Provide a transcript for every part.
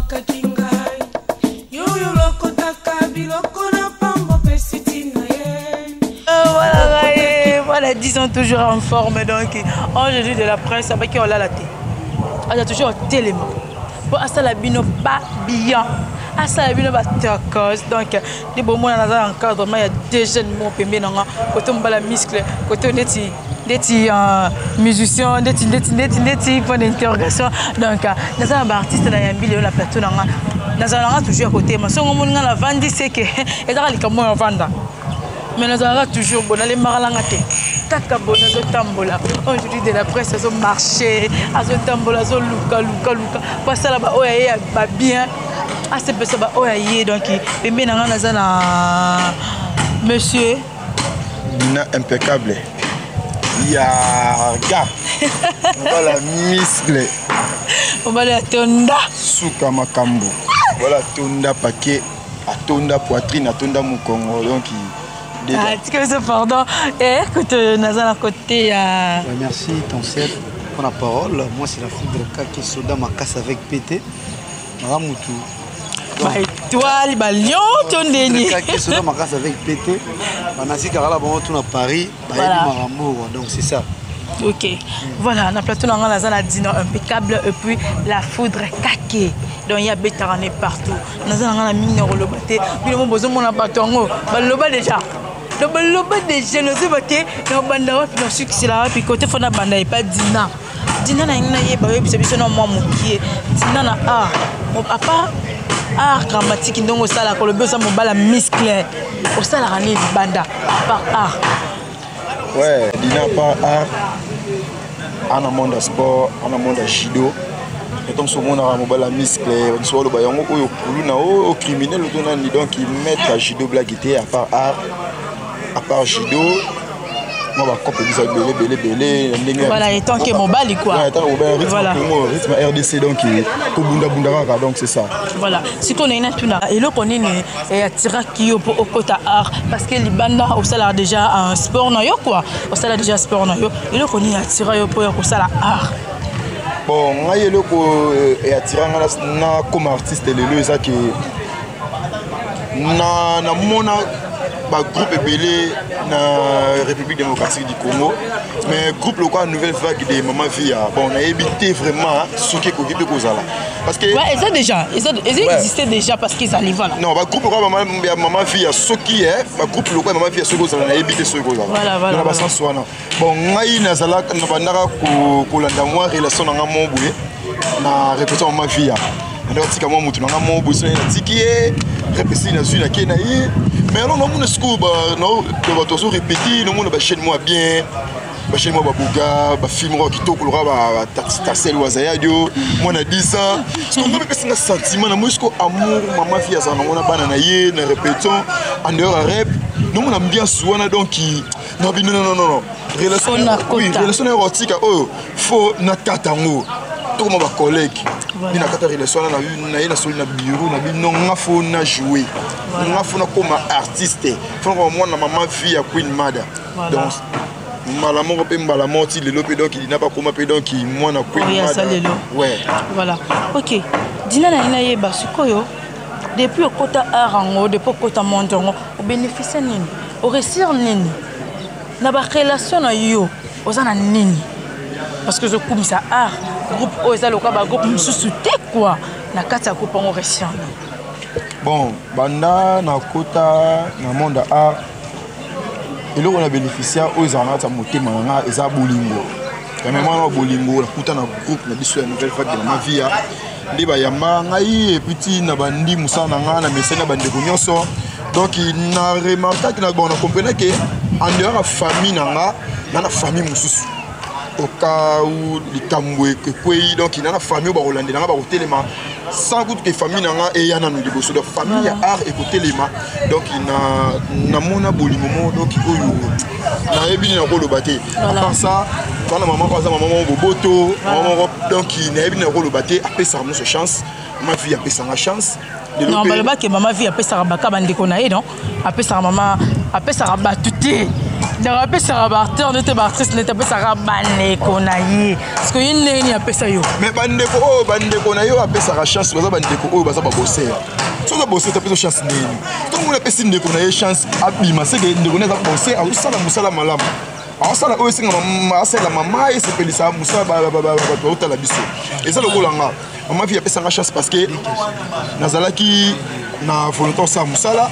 Obwakaki ngai yo oyo olokotaka biloko na pamba opesi ntina ye. Voilà, et voilà, disons toujours en forme. Donc, aujourd'hui de la presse, avec qui on l'a la tête. Aza toujours telema mpo asala bino ba bien, asala bino batokos. Donc nde bomona naza na encadrement ya deux jeunes mo pembe nanga, kote mobala muscle, kote neti musicien, ndeti point d'interrogation. Donc naza na baartiste na yambi lelo na plateau nanga. Nazala nanga toujours ya kotema. Songo omoni nga navandi, seke ezaka likambo oyo avanda, mais nazalaka toujours bon, nalembaka nanga te, kaka bon, azotambola. Aujourd'hui de la presse azomarche, azotambola, azoluka luka luka po asala baoyo aye ya babien, asepesa baoyo aye. Donc pembe na nga naza na monsieur Dina impeccable yaga, mobala muscle. Mobali atonda. Suka makambo. Voilà, atonda paquet, atonda poitrine, atonda mokongo, donc. Ah, tika biso, pardon. Eh, écoute, naza na côté ya Ouais, merci ton chef pour la parole. Moi, c'est la foudre Kaki Soda Makas avec PT. Maramoutou. Baétoile, balion to ndeni. Kaki Soda Makas avec PT. Banasi Karala bon tout na Paris, Voilà. Bayebi Marambo, donc c'est ça. Ok, voilà, na plateau na nga naza na Dino impeccable et puis la foudre Kake. Donc ya betaka ne partout. Naza na nga na mingi na koloba te. Bino mo bozomona bato yango baloba déjà, donc baloba déjà. Nazoyeba te na banda wapi, na sukisela wapi. Kote fo na banda epa Dina. Dina, na yangi nayeba, oyebisa biso na mwa mokie. Dina, na art, à part art dramatique ndongo osalaka, olobi oza mobala muscle, osalaka nini libanda à part art? Ouais, Dina part art, ana monde ya sport, ana monde ya judo. Etant so omonaka mobala muscle, biso baloba yango oyo kulu na oyo criminel to nani. Donc maître ya judo, blague te. À part art, à part judo, mwa bakope biso ebele ebele ebele na ndenge. Voilà, étant que mobali quoi. Ouais, étant que mobali, rythme. Voilà. Congo, rythme RDC, donc kobundabunda kaka, donc c'est ça. Voilà, sikoyo nayi natuna eloko nini eatiraki yo mpo okota art? Parce que libanda osalaka déjà un sport na yo quoi, osala déjà sport na yo. Eloko nini atira yo mpo ya kosala art? Bon, ngai eloko eatira nga na comme artiste lelo eza ke na namona bagroupe ebele na République démocratique du Congo, mais groupe lokola Nouvelle Vague de Mama Via, bon, nayebi te vraiment soki ekoki mpe kozala, parce que Ouais, eza déjà, eza existe déjà, parce que ezali, voilà. Non, bagroupe lokola ya Mama Via, soki bagroupe lokola ya Mama Via soki ozala, nayebi te soki kozala Voilà, na voilà. basense wana. Bon, ngai nazalaka nabandaka kolanda mwa relation na nga mo boye na répétition Mama Via. Nandaka tika mwa motu na nga mo boye, soki natiki ye répéti, nazwi nake na ye. Mais alors namona sikoyo bato bazo répéti, namona bachaîne mwa bien, bachaîne mwa baboga, bafilme moko ya kitoko lokola Tasel Wazayadio mwana 10 ans. Sikoyo nga mepesi nga sentiment, namoni sikoyo amour Mama Vie azala nango na bana na ye na répétition, en dehors ya rep, nomona ambiance wana. Donc nabi non, non, non, non, relation Faut na oui, kota. Relation na yo kotika oyo, faut nakata yango, tokoma bacollègue. Nde na kata relation wana na ye, nasoli na bureau na bino, nga faut na jouer, nga faut nakoma artiste, faut nakoma mwana Mama Vie ya Queen Mada. Donc mbala moko mpe mbala moko ti lelo mpe, donc Dina bakoma mpe, donc mwana Queen Oyo aza Mada. lelo. Ouais. Voilà, ok. Dina, na ye nayeba sikoyo, depuis okota art yango, depuis okota monde yango, obénéficie nini, oréussir nini na barelation na yo, oza na nini? Parce que ozokumisa art, groupe oyo eza lokola bagroupe mosusu te quoi. Na kati ya groupe yango, réussir nini? Bon, banda nakota na monde ya art, eloko na bénéficiaire oyo ezala na kati ya motema na nga eza bolingo. Quand mwana bolingo nakuta na groupe na biso ya Nouvelle Vague de Mama Via, nde bayamba ngai, et puis ti na bandi mosala na ngai na mesani na bandeko nyonso. Donc na remarkaki na, bon, na comprenaki ke en dehors ya famille na nga, na famille mosusu, au cas où likambo ekwei, donc na famille oyo bakolandela nga, bakotelema sans kutu ke famille na nga eya nanu liboso. Donc famille ya art ekotelema. Donc namona bolingo moko, donc oyo nayebi nini nakoloba te. À part ça, twana mama moko aza mama moko boboto, mama moko, donc nayebi nini nakoloba te. Apesaka nyonso chance, Ma Vie apesanga chance. Non, balobaki Mama Vie apesaka baka bandeko na ye, non, apesaka mama, apesaka bato te. Donc apesaka baacteur nde te, baactrice nde te, apesaka bandeko na ye. Parce que ye ndenge nini apesa yo? Mais bandeko oyo, bandeko na ye oyo apesaka chance, baza bandeko oyo baza babosser. Soki oza bosser te, apesa chance ndenge nini? Ntongo moni apesi ndeko na ye chance abima, seke ndeko na ye aza bosser, azosala mosala malamu, aosala oyo esenga asalela mama, esepelisa mosala bato baotala biso. Eza lokola nga, mama vi apesanga chance parce que nazalaki na volonté osala mosala.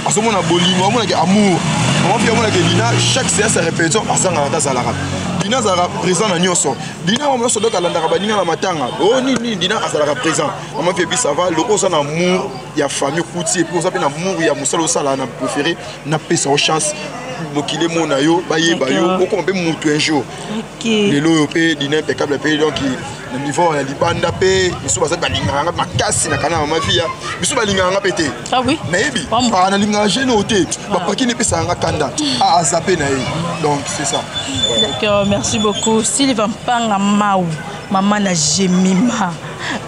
Azomona bolingo, amonaki amour. Mama fi amonaki Dina, chaque séance ya répétition azangaka te, azalaka. Dina azalaka présent na nyonso. Dina mama nyonso, donc alandaka baninga na matanga o nini nini, Dina azalaka présent. Mama fi ebi ça va, loko oza na amour ya famille okuti, et puis oza mpe na amour ya mosala osala, na préféré napesa yo chance, mokili emona yo, bayeba yo, okoma mpe motu un jour. Lelo oyo mpe Dina impeccable mpe, donc na niveau ya libanda mpe biso baza balingaka nga makasi na kana mama fia, biso balingaka nga mpe te. Ah oui? Nayebi nalingaka jeune oyo te, bapakini epesaka nga kanda, aza mpe na ye, donc c'est ça. D'accord, merci beaucoup. Sylvain Mpanga Mau, mama na Jemima,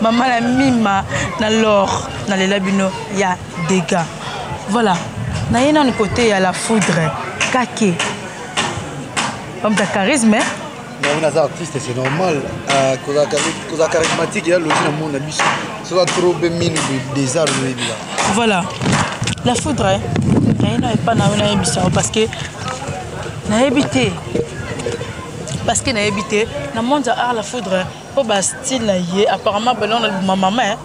mama na Mima, na Lor, na lela bino ya dégâts. Voilà. Na ye nanu côté ya la foudre. Kake. Comme ta charisme, hein? Non, naza artiste, c'est normal. Kozala charismatique ya logi na monde na biso. Soza trop be mine des arts oyebi la. Voilà. La foudre, hein? Na ye na epa na yo nayebisa yo parce que nayebi te. Parce que nayebi te, na monde ya art, la foudre, mpo bastyle na ye, apparemment balon na libuma mama, hein?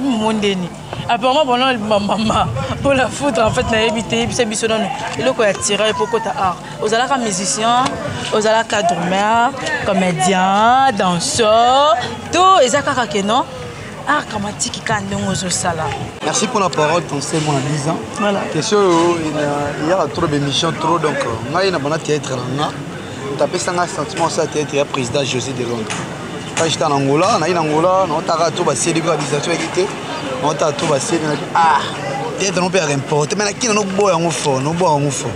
Mondeni. Apparemment balon na libuma mama. Mpo la foudre, en fait, nayebi te, yebisa biso nanu eloko ya tirail mpo kota art. Ozalaka musicien, ozalaka drummer, comédien, danseur, to eza kaka ke non, art dramatique kaka ndenge ozosala? Merci pour la parole, ton c'est moi 10 ans. Voilà. Question, il y a trop d'émissions, trop, donc ngai na bana théâtre na nga. Tapesa nga sentiment ça théâtre ya président José de Londres. Quand j'étais en Angola, na Angola, na otaka to ba CD ba disation ekite. Na otaka to ba CD na ah théâtre non peut importer mais na kina no boya ngo fort, no boya ngo fort.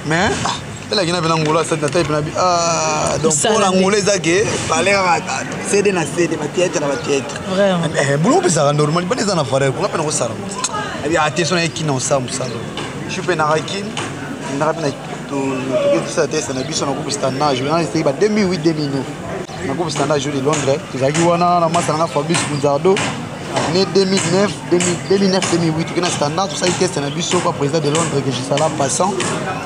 Mais ah, elaki na mpe na Angola sati na tai mpe na bi ah donc pour na Angola eza ke parler kaka CD na CD, ba théâtre na ba théâtre. Vraiment. Eh boulot mpe ezalaka normal, bana eza na valeur, kuna mpe na kosala. Abi attention na ye kina osala mosala. Je suis mpe na rakin, naka mpe na toke tosala test na biso na groupe Standard, journal ezalaki ba 2008 2009 na groupe Standard jour de Londres, tozalaki wana na masa nanga Fabrice Bunzardo année 2009 2009 2008, toke na Standard, tosali test na biso pa président de Londres que je sala passant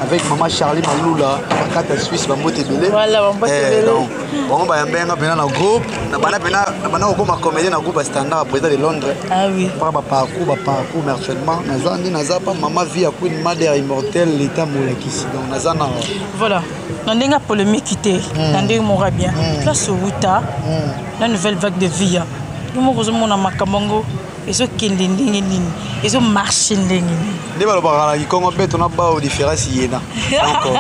avec mama Charlie Malula bakata Suisse, bambote ebele. Voilà, bambote ebele. Donc bango bayambenga mpena na groupe na bana mpena na bana kokoma comédien na groupe ya Standard ya président de Londres. Ah oui. Mpaka baparcours baparcours, mais actuellement naza nde naza pa mama vie ya Queen Mother immortelle, l'état molakisi, donc naza na Voilà. Na ndenge ya polémique te, na ndenge moko ya bien. Place owuta na nouvelle vague de vie ya yo moko, ozomona makambo yango ezokende ndenge nini, ezomarche ndenge nini? Nde balobaka na kikongo beto na bao différence yena. Donc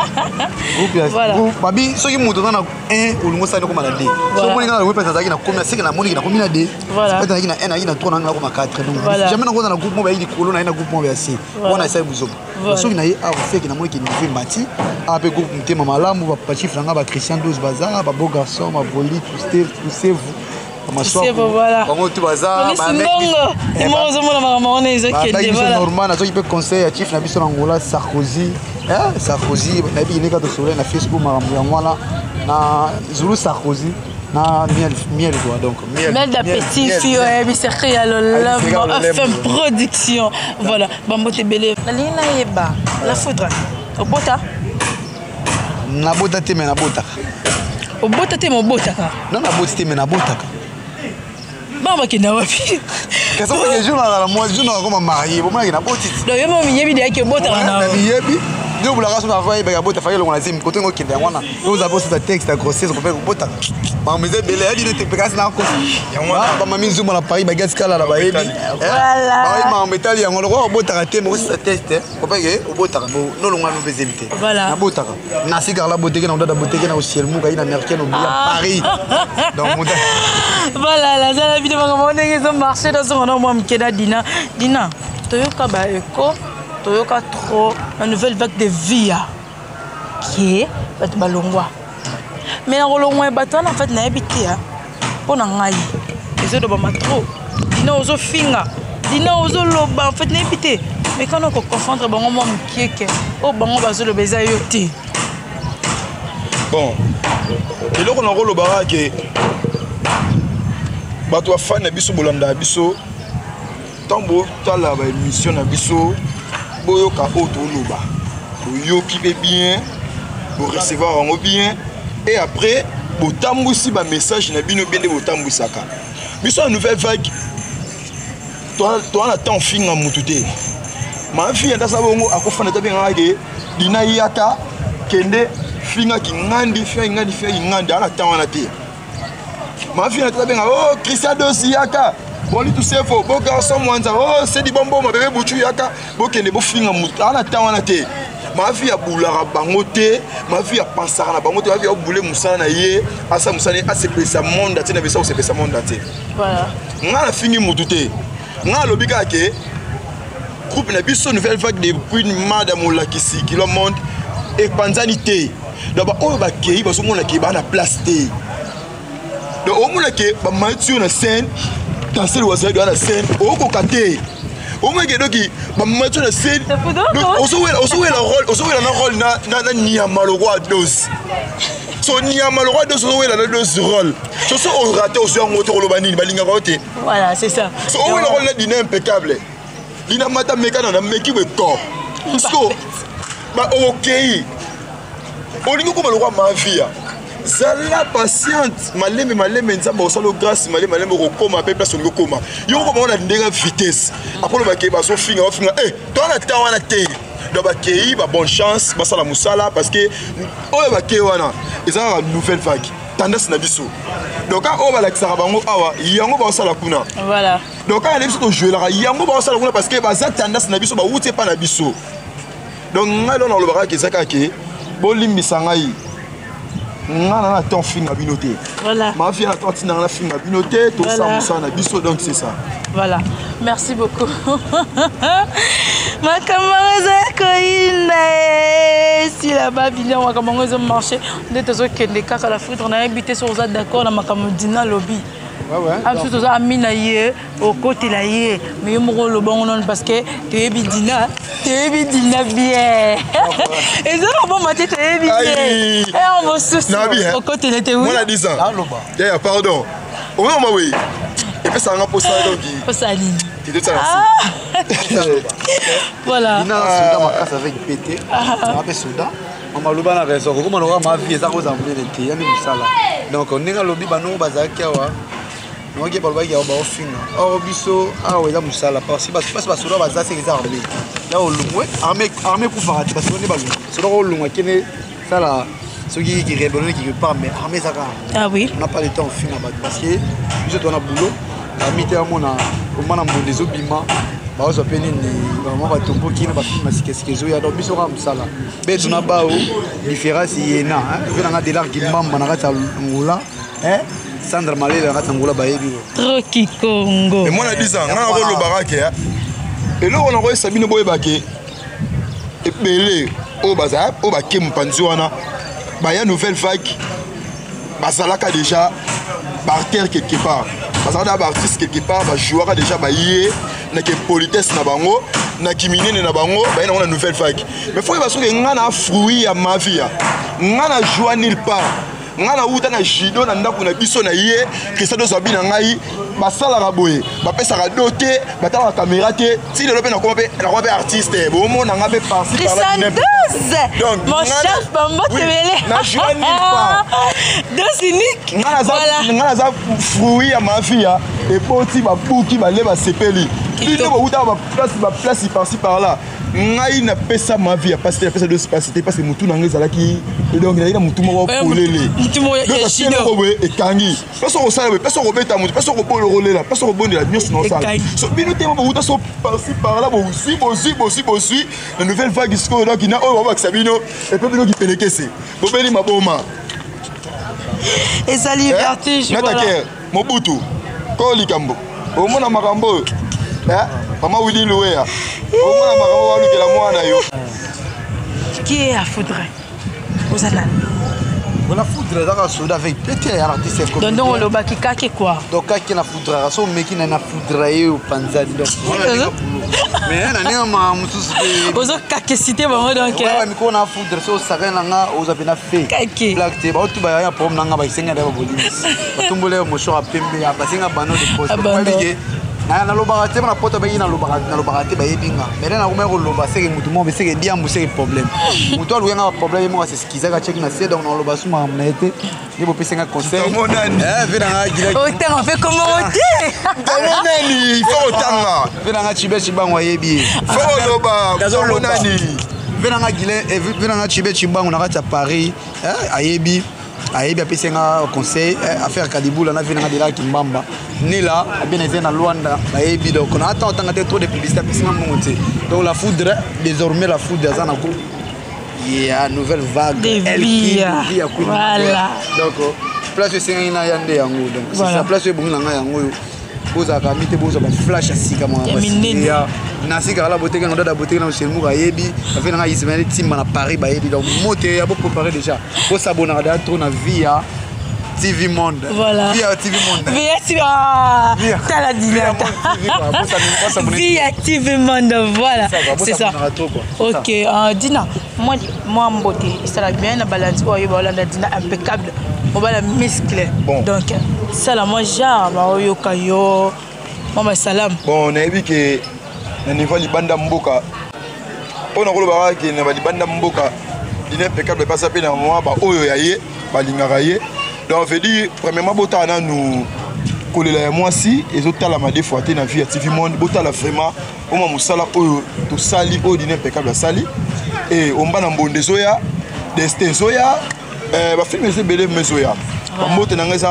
groupe ya groupe babi, soki moto oza na 1 olingo osala okoma na 2. Soki omoni nga na groupe nazalaki na komi, seke namoniki nakomi na 2. Voilà. Peut-être nazalaki na 1, nazalaki na 3, nanga nakoma 4, donc jamais nakoza na groupe moko bayaki likolo na ye na groupe moko ya c wana esali buzoba. Soki na ye awa, seke namoniki niveau emati awa mpe groupe motema malamu, bachief na nga ba Christian 12 baza ba beau garçon, bavoli tusevu. Voilà. Bango tu baza. Police ndongo moko ozomona makambo wana ezokende. Biso normal, nazwaki mpe conseil ya chief na biso na Angola, Sarkozy. Sarkozy nayebi kende kaka tosolola na Facebook makambo yango wana na Zulu Sarkozy na miel miel quoi, donc miel, miel d'appétit fille oyebi secret ya lolemo FM production. Voilà, bambote ebele. Nalingi nayeba, la foudre, obota? Nabota te, me nabotaka. Obota te, me obotaka? Non, naboti te, me nabotaka. Bana bakenda wapi? Kasi oke jour nazala mwasi, jour nakoma marié, bomonaki naboti. Donc yo mo miyebi deyaki obotaka na miyebi nde obulaka so nava yebaka bota faki elongo na zemi koto ngo okende yango wana oza bosota texte ya grossesse kopeke kobotaka makambo eza ebele yadi nete mpe kasi nakosa bamami nzumba na Paris bagasi kalala bayebi bayebi makambo etali yango lokola obotaka te mokosisa teste kopeke obotaka nolonga no mpe zemi te. Nabotaka nasikaka la boteke na odada boteke na osielmuka ye na américaine obiya Paris, donc moto. Voilà, nazala bino makambo wana ndenge ezomarche. Nazonga na mwa moke na Dina. Dina, toyoka baeko, toyoka trop na nouvelle vague de vie ya ke bato balongwa, mais na kolongwa ya bato wana, en fait nayebi te ya mpo na ngai ezolobama trop. Dina ozofinga, Dina ozoloba, en fait nayebi te. Mais kana koconfondre bango mwa mokieke oyo bango bazoloba eza yo te. Bon, eloko nakolobaka ke bato ya fani na biso bolandaka biso, ntango botala baémission na biso, boyoka oyo toloba, boyoki mpe bien, borecevoir yango bien, et après botambwisi bamessage na bino bien nde botambwisaka biso ya Nouvelle Vague. Toa na temps finga mutu te, mafinga ndasa bongo akofanda te, abengaka ke dina yaka kende finga kingandi, finga kingandi, finga kingandi, ana temps wana te. Mafinga te, abenga oh Christian Dosi yaka, boni tusefo bo garçon mwanza, oh sedi bomboma bebe buchu yaka, bokende bofinga mutu, ana temps wana te. Mafi abulaka bango te, mafi apansaka na bango te, mafi abule mosala na ye, asa mosala ye, asepelisa monde atie na bisa kosepelisa monde atie. Nga nafingi mutu te, nga alobi kaka ke groupe na biso Nouvelle Vague de Queen Mada molakisi kilo monde epanzani te. Donc baoyo bakei bazomona ke baa na place te. Donc omona ke bamati yo na scène, dansel wazali na scène, okoka te. Omona ke doki bamati yo na scène, ozowela rôle, ozowela na rôle na nyama lokwa dose. So nyama lokwa dose, ozowela na dose rôle. So so orate, ozwi yango te, koloba nini, balingaka yo te. Voilà, c'est ça. So owela rôle na dina impeccable, dina mata mekana na meki boye corps. So okei olingi okoma lokwa mavia, zala patiente, malembe malembe Nzambe akosala grâce, malembe malembe okokoma mpe place olingi okoma. Yo okoma wana ndenge vitesse apolo bakei bazofinga, bafinga e toa na temps wana te. Donc bakei ba bonne chance, basala mosala, parce que oyo bakei wana eza kaka Nouvelle Vague, tendance na biso. Donc ka oyo balakisaka bango awa, yango baosala kuna. Voilà. Donc kaka na biso tojouelaka, yango baosala kuna, parce que baza tendance na biso, bawuti epa na biso. Donc ngai lo nalobaka kaka eza kaka ke bolimbisa ngai, nga na temps finga bino te. Voilà. Mafia na temps tinanga na finga bino te, tosala mosala na biso, donc c'est ça. Voilà, merci beaucoup. Makambo yango eza ya koyinda esila babilan, makambo yango ezomarche nde tozokende kaka la foudre. Nayebi te soki oza d'accord na makambo dina lobi. Biso toza ami na ye, okotela ye, mais yo moko oloba ngo nano, parce que toyebi dina, toyebi dina bien, eza maboma te, toyebi bien mosusu okotela te. Mwana 10 ans. Yeah, pardon, omema boye epesaka nga mposa, donc posa nini? Titosala. Voilà. Dina soda makasi avec pt nga mpe soda. Mama aloba na raison, kokoma lokola mavi eza kozala monene te, yani mosala. Donc ndenge alobi, banongo bazalaki awa, noki balobaki awa baofinga, or biso awa eza mosala, parce que basoda baza seke eza armée ya olongwe, armée ekufaka te. Basoda nde balongwe, soda kolongwa kende sala soki kirébellion quelque part, mais armée eza kaka. Ah oui. On n'a pas le temps ofinga bato, parce que biso toza na boulot. Ami te, amona omana mbonda ezobima, bazwa mpe nini, bamama batomboki na bafilme ya sikasika ezoya. Donc biso kaka mosala beto na bao différence yena mpe nanga Delar Kimbamba na kati ya Ngola, Sandra Malela na kati ya Ngola, bayebi. Trop kikongo. Mwana 10 ans, nga nakolobaka ke eloko nakoyesa bino, boyebake ebele oyo bazala, oyo bake mopanzi wana, baya Nouvelle Vague, bazalaka déjà baacteur quelque part, bazalaka na baartiste quelque part, bajouaka déjà, baye na ke politesse na bango, na kiminene na bango, baye nango na Nouvelle Vague. Mais faut yeba soki nga na fruit ya mavia, nga na joie nulle part. Nga na wuta na judo na ndako na biso na ye Christian Dozo, abi na ngai basalaka boye, bapesaka do te, batalaka caméra te. Ti lelo mpe nakoma mpe, nakoma mpe artiste, bomona nga mpe par-ci. Christian Doz, mon chef, bambotebele. Na joie nulle part. Dose unique. Nga naza fruit ya mafia, eboti babuki bale basepeli. Bino bowutaka baplace baplace par-ci par là, ngai napesa mavi ya pasi te, napesa dos pasi te, parce que motu na ngai ezalaki, donc nazalaki na motu moko polele moko boye ekangi. Place okosala boye, place okobeta motu, place okobolokolela, place okobondela, nyonso naosala. So bino te bowuta so par-ci par là, bozwi bozwi bozwi bozwi na Nouvelle Vague sikoyo. Donc na oyo babakisa bino epe bino kipelekese, bobeli maboma. Ezali vertige. Nataker Mobutu ko likambo, omona makambo oyo, mama Wili Luweya, omona makambo walukela mwana yo. Qui est à foudre? Oza nani? Ona foudre ezaka soda avec pete ya artiste. Donc ndongo olobaki kake quoi. Donc kake na foudraka, so omeki na foudra ye, opanzani. Donc Mais na ndenge ma mosusu te. Ozokakesi te bango donc. Ouais, mikolo na foudre so osakani na nga oza mpe na fe. Kake. Blague te, baotu baya ya problème na nga basenga da babolimisi. Batomboli ya mouchoir ya pembe, ya basenga bano de poste. Abandon. Bayebi ke, nalobaka te, bana poto bayebi nalobaka te, bayebi nga. Mais nde nakomaki koloba seke motu moko seke diambu seke problème. Motu aluki nga ba problème ye moko aseskizaka atiaki na se, donc naloba su makambo na ye te. Nde bopesi nga conseil. Tomonani. Eh, ve na nga gila. Otanga mpe komoko te. Tomonani, faut otanga. Ve na nga Chibe Chibango ayebi ye. Faut oloba, Nazoloba. tomonani. Ve na nga Guylain, eh, ve na nga Chibe Chibango na kati ya Paris, eh, ayebi. Ayebi apesi nga conseil, eh, affaire Kadibula na ve na nga Dela Kimbamba. Nela abena eza na Luanda, bayebi donc na attend otanga te trop de publicité apesi nga mbongo te. Donc la foudre, désormais la foudre aza na groupe. Yeah, nouvelle vague. Des El vies. King, vie ya Queen. Voilà. Donc place esengaki na ya nde yango. Donc c'est Voilà. ça, place oyo ebongi na ngai yango oyo. Bozalaka mi te, bozwa ba flash ya sika mwa Ya ba minene. sika. Na sika kala boteki na dada boteki na Moshelmuka ayebi. Afe na ngai Ismaël Timba na Paris bayebi. Donc mote ya bo préparer déjà. Bosabonaka déjà trop na vie ya TV Monde. Voilà. Vie ya TV Monde. Via TV, ah, Via. tala Via dinata. Monde TV, quoi. Bosabonner. Via TV Monde, voilà. C'est ça, quoi. C'est ça. Bosabonaka trop, quoi. C'est Ok, Dina, moi, mbote, ça bien, na balance, oyo, ba olanda Dina impeccable. Mobala muscle. Bon. Donc, sala moi genre, ba oyoka yo. Mama salam. Bon, nayebi ke na niveau ya libanda mboka, mpo na kolobaka ke na balibanda mboka Dina impeccable epasa mpe na mwa baoyo ya ye balingaka ye. Donc veut dire premièrement botala nanu kolela ya mwasi ezotalama des fois te na vie ya TV Monde. Botala vraiment oma mosala oyo tosali, oyo Dina impeccable asali. E omba na mbonde ezoya, destin ezoya, bafilme eza ebele me ezoya. Bambote na ngai eza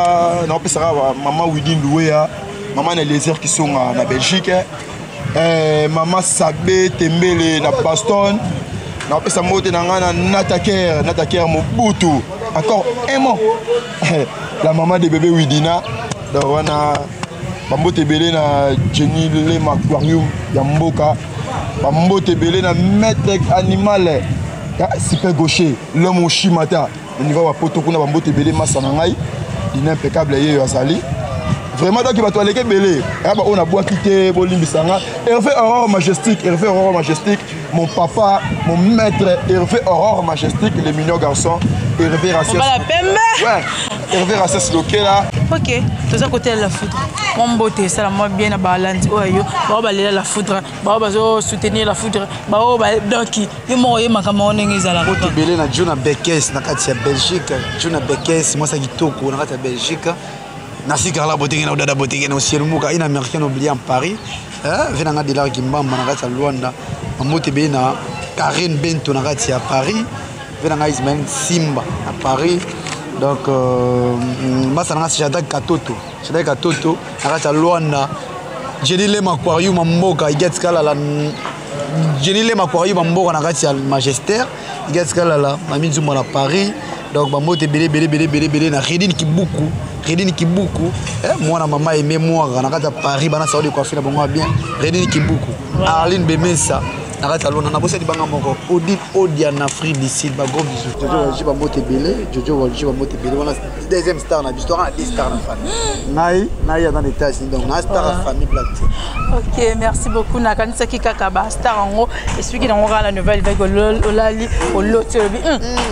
naopesaka ba mama Widin Luweya, mama na Eliezer Kisonga na Belgique, mama Sabe Tembele na Boston. Naopesa mbote na ngai na Nataker, Nataker Mobutu, encore un mot, la maman de bébé Widina. Donc wana bambote ebele na Jenny Lema Aquarium ya mboka, bambote ebele na maître animal ya super gaucher, l'homme au chimata na niveau ya poto kuna, bambote ebele masa na ngai Dina impeccable ye oyo azali vraiment. Donc bato aleki ebele aya baoyo nabwaki te, bolimbisa nga. Hervé Aurore Majestic, Hervé Aurore Majestic, mon papa, mon maître Hervé Aurore Majestic, le mignon garçon Hervé Racias. Mobala pembe. Ouais, Hervé Racias Lokela. Ok, toza kotela la foudre. Mwa mbote esala mwa bien na balandi oyo yo bao balela la foudre, bao bazo soutenir la foudre, bao donc yo moko oyebaka makambo ndenge ezalaka. Mbote ebele na Juna Bekes na kati ya Belgique. Juna Bekes, mwasi ya kitoko na kati ya Belgique. Nasi Karla botenge na Dada botenge na Osielumuka, une américaine oubliée en Paris. Hein, ve na nga Delar Kimbamba na kati ya Luanda. Mbote ebele na Karine Bento na kati ya Paris. Ve na nga Ismaël Simba na Paris. Donc masa na nga Shadrach Katoto, Shadrach Katoto na kati ya Luanda. Jenny Lema Aquarium mboka Igat Kalala, Jenny Lema Aquarium mboka na kati ya Magistère, Igat Kalala Mami Nzumba na Paris. Donc bambote ebele ebele ebele ebele ebele na Redine Kibuku, Redine Kibuku, mwana mama aimé mwaka na kati ya Paris, bana Saudi coiffure na bango ya bien. Redine Kibuku, Arline Bemesa na kati ya Londres, na bosali banga moko Odile Odia na Afrique du Sud, ba gros bisous. Jojo Walji bambote ebele, Jojo Walji bambote ebele, wana deuxième star na biso, toka na deux stars na famille. Ngai, ngai aza na États-Unis, donc na star ya famille Black Tea. Ok, merci beaucoup. Nakanisaki kaka ba star yango eswiki nango kaka na nouvelle vague olali oloti olobi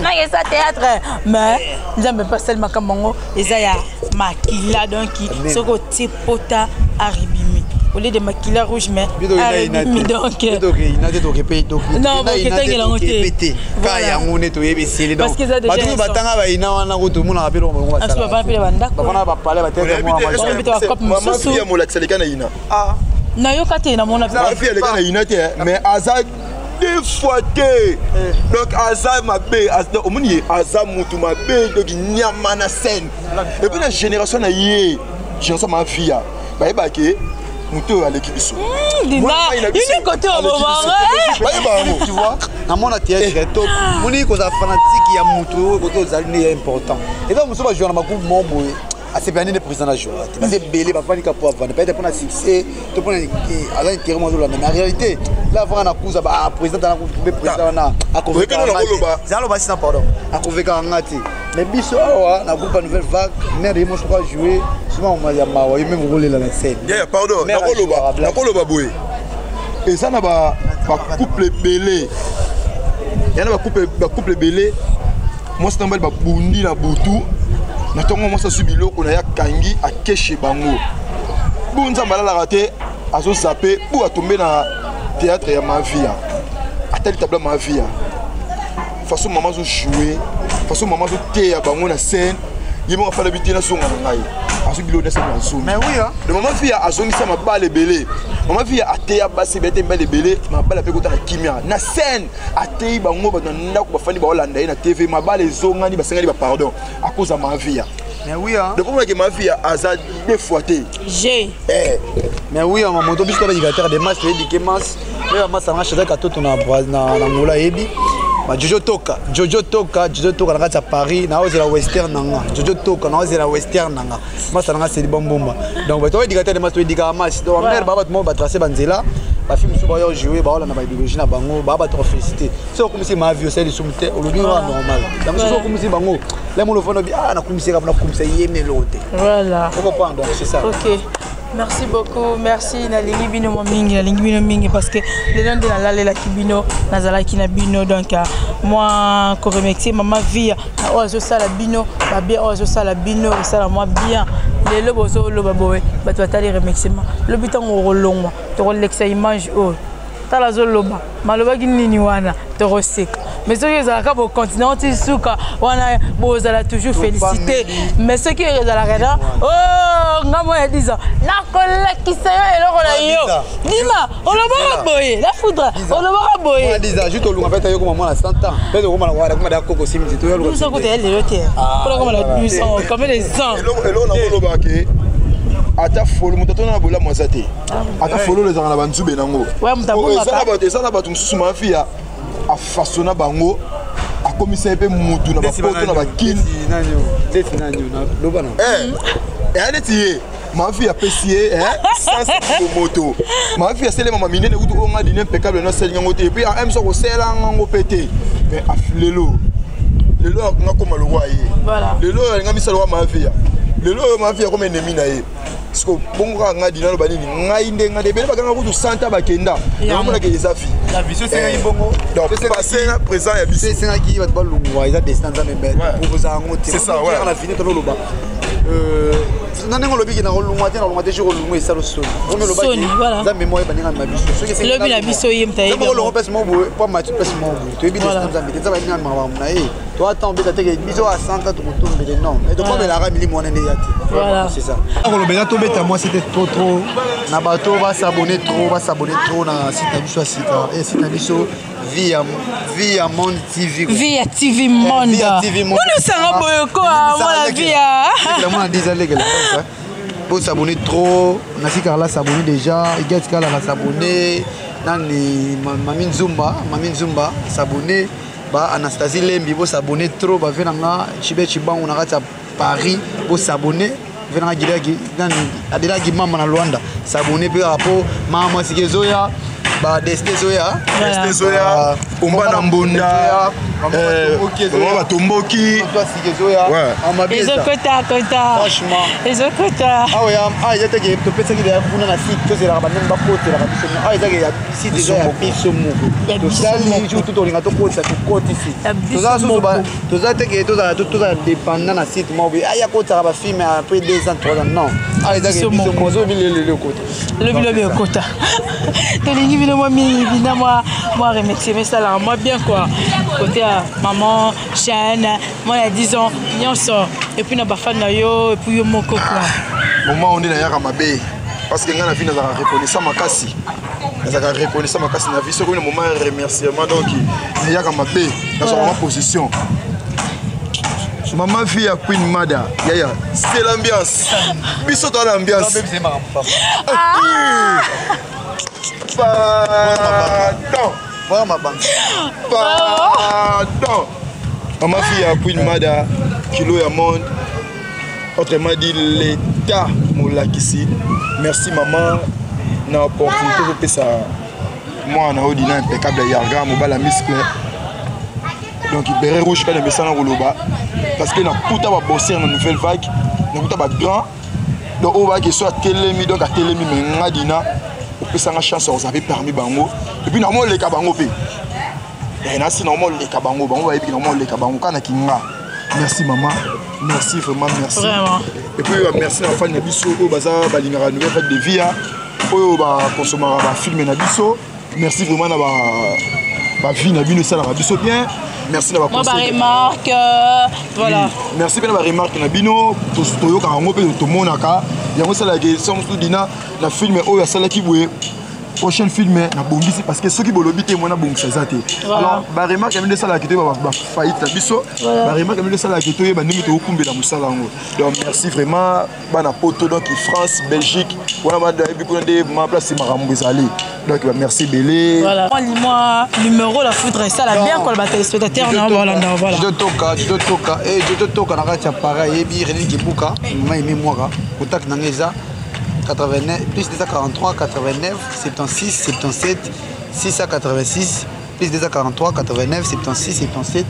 nanga eza théâtre, mais nzambe mpe asali makambo yango eza ya makila. Donc soki otie pota aribimi au lieu de makila rouge, mais Bito ina ina aribimi te. donc Bito ke ina te, toke pe, toke- Non, toke boke ina te, tangela yango toke te. pe te. Ka Voilà. yango nde toyebi esili. Donc, Parce que eza déjà bato oyo récent. batanga baina wana kutu omonaka mpe eloko bango Aso basalaka. bavanda mpe na bandako. Bavanda na bapalais, batete mwa Oyebi te bakope mama mosusu. fille ya molakisa aleka na ina. Ah. Nayoka te, namona mpe. Mama fille aleka na ina te, mais aza deux fois te. Donc aza mabe, donc omoni ye aza mutu mabe, donc nyama na scène. Et puis na génération na ye, génération ma fille ya bayebaka ke motu oyo aleki biso. Dina, Mwana mai na biso yini kote aleki biso. obomanga. Bayeba yango. Tu vois, namona théâtre to moni kozala fanatique ya motu oyo kote ozali nde ya important. Eza mosusu bajoua na bagroupe moko boye, asepela nde président na joua te, baza ebele bavandi ka po avanda peut-être mpona succès to mpona aza intérêt moko azolanda, mais en réalité là avanga na kuza ba président tana mpe président wana Oyekeli na koloba. azaloba sina pardon, akovekaka nga te. Mais biso awa na groupe ya nouvelle vague, mare ye mosoko ajoue souvent ya mawa, yo meme okolela na scène. Yeah, pardon, Mère nakoloba, ajoue, nakoloba boye. Eza na bacouple ebele, ya na bacouple ebele, mwasi na mobali babundi na butu, na ntongo mwasi azwi biloko na ye, akangi, akeshe bango. Bu Nzambe alalaka te, azozape bu atombe na théâtre ya Mavia, atali tabla Mavia, façon mama azojoue, façon mama azoteya bango na scène, ye moko afala bi te, nazonga na ngai, azwi biloko nyonso, nazongi. Mais oui, hein. De Mama Via azongisa mabala ebele. Mama Via ateya basi ebele te, mibali ebele, mabala mpe kota na kimia na scène. Ateyi bango, bato na ndako bafandi, baolanda ye na TV, mabala ezongani, basengani bapardon akoza Mama Via. Mais oui, hein. Donc omonake Mama Via aza deux fois te. G. Eh. Mais oui, hein, moto biso toba éducateur de masse, toyebi masse, mais ba masse anga Shadrach Katoto na Angola yebi. Ba Jojo Toka, Jojo Toka, Jojo Toka na kati ya Paris, na ozela western nanga. Jojo Toka na ozela western nanga. Masse nanga c'est bombomba. Donc ba toba éducateur de masse, toyebi masse. Donc mère ba bato mo ba tracer banzela. Bafilme mosusu baoya jouer, baolanda ba idéologie na bango, baa bato kofélicité. Soki okomisi ma vie, osali lisumu te, olobi nga normal. Donc soki okomisi bango le molo ofanda, obi ah, nakomisi kaka, nakomisa ye meloko te. Voilà. Okocomprendre, donc c'est ça. Ok. Merci beaucoup, merci. Nalingi bino mwa mingi, nalingi bino mingi parce que lelo nde nalalelaki bino, nazalaki na bino. Donc moi koremercier Mama Via na oyo azosala bino babien, oyo azosala bino esala mwa bien. Lelo bozoloba boye, bato batali remerciement. Lobi ntango okolongwa, tokolekisa image oyo, tala azoloba malobaki nini wana, tokoseka. Mais soki ezalaka bocontinue ti suka wana, bozala toujours félicité. Mais soki ezalaka na o nga mwa ya 10 ans, nakolakisa yo eloko na yo. Dima olobaka boye, la foudre olobaka boye. Juste olunga mpe tayokoma mwana 100 ans, mpe okoma na koma da koko simisi toya. 12 ans kuta ya lelo te, mpona koma na 12 ans, combien de ans? Eloko nakolobaka ke ata folo, moto atona na bolamu aza te, ata fololo ezalaka na banzube nango. Ouais, moto abungaka. Eza na bato mosusu, Mafia afasona bango, akomisa ye mpe mutu na bapoto na bakini. Ndeti nani? Loba na. Eya neti ye Mafi apesi ye sens moto. Mafi asalemama minene kutu oyo nga dine impeccable no asali yango te, et puis am so kosala yango mpe te. Mais lelo lelo nga koma lokwa ye, lelo oyo alinga misala lokwa Mafia, lelo oyo Mafia akoma ennemi na ye. Siko bongo kaka ngai dina aloba nini, ngai nde ngai nde ebele bakanga kutu santa bakenda, namonaka eza vie. La vision esengaki bongo. Donc passé na présent ya biso. Esengaki bato balongwa, eza destin Nzambe, mais proposa yango te. C'est ça, ouais. Na fini tololoba na ndenge olobiki na kolongwa te, na kolongwa te, jour olongwa esala soni. Soni, voilà. Nzambe moko yebaninga na biso. Soki lobi na biso ye moto ayebi. Olongwa place moko boye po mati place moko boye, toyebi destin Nzambe te. Nzambe ayebi makambo na ye. Toata obeta teke biso a 100 tokotombele, non, mais tokombelaka milimo wana nde ya te. C'est ça. Koloba eza tobeta mwasi te trop trop na bato basabone trop, basabone trop na site na biso ya sika, site na biso Vie ya Monde TV. Vie ya TV Monde. Vie ya TV Monde. Onosanga boye ko mwana vie ya mwana 10 alekela. Bosabone trop na sika la, s'abonner déjà. Iget Kala na s'abonner, nani, Mami Nzumba, Mami Nzumba s'abonner, ba Anastasie Lembi bosabone trop, bave na nga Chibe Chibangu na kati ya Paris bosabone, ve nanga Gilaki nani, Adelaki Mama na Luanda s'abonner mpe kaka mpo mama mwasiki ezoya, badestin ezoya. Destin ezoya, omba na mbonda, mama batomboki. Asiki ezoya. Ezokota kota. Franchement. Ezokota. Awa ya awa eza teke topesaki deya kuna na site, tozelaka bandenge bakotelaka biso. Awa ezaki ya site, eza ya biso moko. Ya biso tosali moko. jour tolinga tokotisa, tokotisi. Ya biso Toza susu moko. Toza teke tozala dépendant na site moko boye, aya kotisaka bafilme après 2 ans, 3 ans, non. Awa ezaki Biso biso moko. moko, ozobi lelelo ekota. Lobi lobi ekota. Tolingi bino mwa mingi, bina mwa remercier esalaka mwa bien quoi, côté ya maman chaîne mwana ya 10 ans nyonso, et puis na bafan na yo, et puis yo moko quoi. Moment oyo nde nayaka mabe, parce que ngai na vie nazalaka reconnaissant makasi, nazalaka reconnaissant makasi na vie. Soki na moment ya remerciement, donc nayaka mabe, nazwaka ma position. Mama vie ya Queen Mada yaya, c'est l'ambiance, biso toza na ambiance. Pardon. Voilà ma banque. Pardon, mama fille ya Queen Mada, kilo ya monde, autrement dit l'état molakisi. Merci mama na opportunité ozopesa mwana oyo dina impeccable yarga mobala muscle. Donc béret rouge kaka na mesana koloba, parce que nakuta babosser na nouvelle vague, nakuta bagrand, donc oyo bayaki so atelemi, donc atelemi. Me nga dina Opesanga chance oza mpe parmi bango. Et puis na moleka bango mpe. Nasi na moleka bango, bango bayebi na moleka bango kana kinga. Merci maman. Merci vraiment, merci. Vraiment. Et puis merci na fan na biso oyo baza balingaka nouvelle vague de vie oyo ba consommera ba film na biso. Merci vraiment na ba ba vie na bino esalaka biso bien. Merci na ba Moi, ba conseil. remarque, voilà. Oui. Merci mpe na baremarke na bino, toyokaka yango mpe tomonaka yango. Esalaka so mosusu dina na film oyo asalaki boye, prochaine film nabongisi, parce que soki bolobi te, mwana bongisa eza te. Alors baremarke ya bino esalaka toyeba bafaillite na biso, baremarke ya bino esalaka toyeba ndenge tokokumbela mosala yango. Donc merci vraiment bana poto, donc France, Belgique, wana bayebi kuna nde ma place makambo ezali. Donc merci ebele. Voilà. Moi, numéro la foudre, ça la bien quoi, le téléspectateur, non, voilà, non, voilà. Judo Toka, Judo Toka, eh Judo Toka na kati ya Paris, yebi René Kibuka, mama Aimé Mwaka, contact na nga eza 89 plus 243 89 76 77 686, plus 243 89 76 77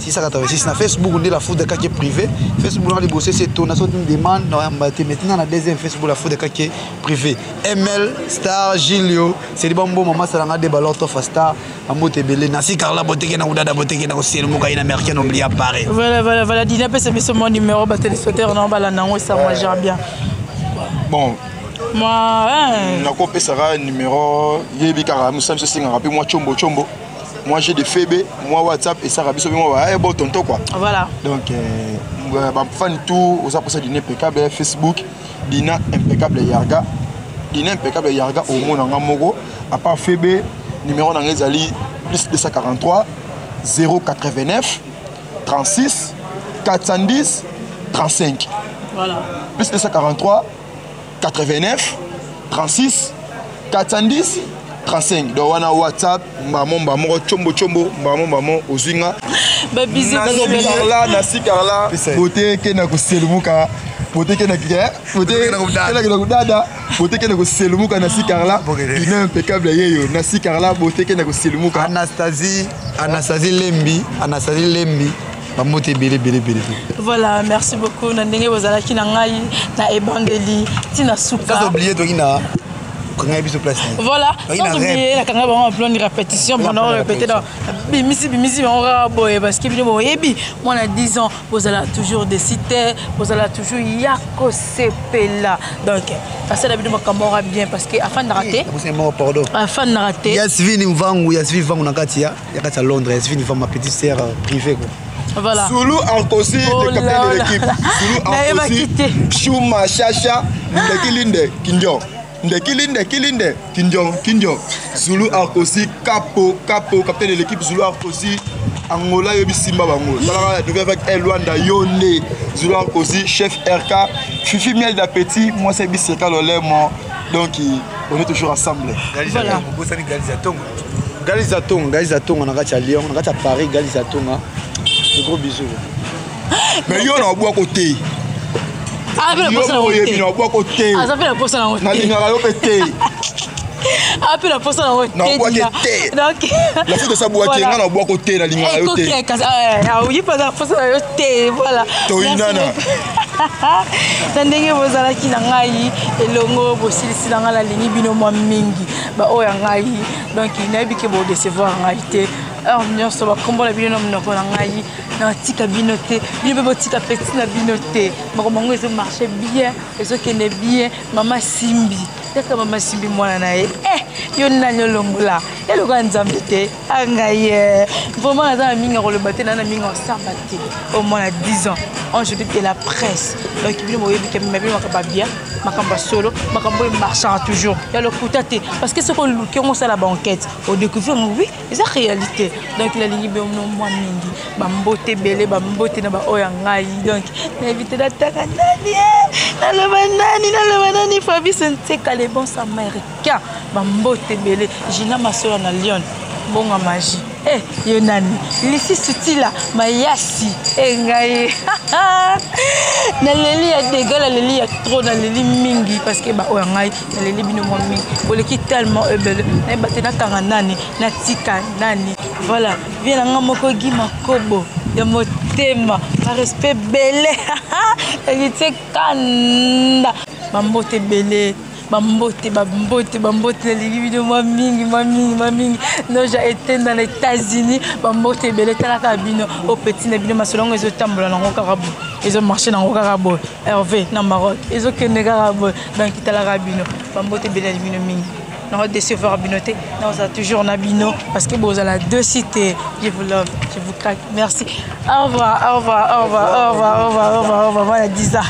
686. Na Facebook nde la foudre kake privé. Facebook na liboso ese tona soki une demande na yamba te. Maintenant na deuxième Facebook, la foudre kake privé. ML Star Gilio seli bambo mama salanga de balor tofa star bambote ebele nasi Carla boteke na kudada boteke na kosielumuka ye na américaine obli appareil. Voilà. Dina peut se mon numéro, bah, téléspectateur, non, bah, là, non, ça, moi, j'aime bien. Bon. Moi, hein. Nakopesaka numéro, yebi kaka mosala biso, esengaka mpe mwa chombo chombo, moi j'ai des fb, moi WhatsApp esaka biso mpe mwa ba bo tonto quoi. Voilà. Donc bafani tout oza mposa Dina Impeccable, Facebook Dina Impeccable Yarga, Dina Impeccable Yarga, omona nga moko. À part fb, numéro na nga ezali plus 243 089 36 410 35. Voilà. Plus 243 89 36 410 35. Donc wana WhatsApp, mbamo mbamo, chombo chombo, mbamo mbamo, ozwi nga. Bah, bisous. Nasi Carla, nasi Carla, bote ke na koselumuka, bote ke na bote ke na kodada, bote ke na koselumuka. Nasi Carla, Dina Impeccable yeyo, nasi Carla, bote ke na koselumuka. Anastasie, Anastasie Lembi, Anastasie Lembi, bambote ebele ebele ebele. Voilà, merci beaucoup. Na ndenge bozalaki na ngai na ebandeli ntina suka. Sans oublier toki na okanga biso place. Voilà, sans oublier nakanga bango en plein de répétition pendant répéter dans bimisi bimisi bango kaka boye, parce que bino boyebi mwana 10 ans, bozala toujours décité, bozala toujours ya kosepela. Donc asala bino makambo ora bien, parce que afandaka te. Pardon. Afandaka te. Yasvini Mvangu, Yasvini Mvangu na kati ya Londres, Yasvini Mvangu, ma petite sœur privée quoi. Voilà. Soulou Arkosi, Oh le capitaine là de là. l'équipe. Soulou Naïma Arkosi, quitté. Chouma Chacha, Ndekilinde, Kindion. Ndekilinde, Kilinde, Kindion, Kindion. Zulu Arkosi, Capo, Capo, capitaine de l'équipe Zulu Arkosi. Angola yobi Simba bango. Talaka nouvelle vague El Luanda Yonde. Zulu Arkosi, chef RK. Fifi Miel d'appétit, moi c'est Bisseka Lolemo. Donc on est toujours ensemble. Voilà. Galiza Tonga, Galiza Tonga na kati ya Lyon, na kati ya Paris, Galiza Tonga. De gros bisous. Mais yo na bwa côté. Ah, mpe na Yo posa na oyebi te. na bwa côté. Aza mpe na posa nango te. Nalingaka yo mpe te. Ape na posa nango te. Na bwaki Dina. te. Donc La foudre sa bwaki, Voilà. nga na bwako te, nalingaka yo te. Oyi mpe aza na posa na yo te. Voilà. Toyinana. Merci beaucoup. Na ndenge bozalaki na ngai elongo, bosilisi na ngai, nalingi bino mwa mingi, baoyo ya ngai. Donc nayebi ke bodecevoir ngai te. Heure nyonso bakombola bino na monoko na ngai, natika bino te, bino mpe botika peti na bino te. Makambo yango ezomarche bien, ezokende bien. Mama Simbi kaka, mama Simbi mwana na ye, eh, yo nani olongola eloka Nzambe te angai ye. Vraiment naza na mingi ya koloba te, na mingi ya kosamba te. Au moins na 10 ans ange de la presse. Donc bino boyebi ke mema bino makambo ya bien, makambo ya solo, makambo oyo marchera toujours, ya lokuta te, parce que soki oluki yango, osala baenquête, odécouvrir yango, oui, eza réalité. Donc nalingi bino mwa mingi, bambote ebele, bambote na baoyo ya ngai. Donc nayebi te nataka nani, naloba nani, naloba nani. Fabrice Nteka, le bon samaricain, bambote ebele. Gina Masola na Lyon, mbongo magie. Eh, yo nani? Lisi Sutila Mayasi. E ngai naleli ya dega, naleli ya trop, naleli mingi, parce que baoyo ya ngai, naleli bino mwa mingi, boleki tellement ebele, nayeba te nakanga nani, natika nani. Voilà, vie na nga moko Gi Makobo ya motema, barespect ebele, Héritier Kanda, bambote ebele. Bambote, bambote, bambote, nalingi bino mwa mingi, mwa mingi, mwa mingi. Noja etenda na États-Unis, bambote ebele talaka bino o petit na bino masolo yango ezotambola nango kaka boye, ezomarche nango kaka boye. Hervé na Maroc ezokende kaka boye, donc talaka bino, bambote ebele na bino mingi. Nako décevoir bino te, nakozala toujours na bino parce que bozala deux cités. Je vous love, je vous craque. Merci. Au revoir, au revoir, au revoir, au revoir, au revoir, au revoir, au revoir. Voilà, 10 ans.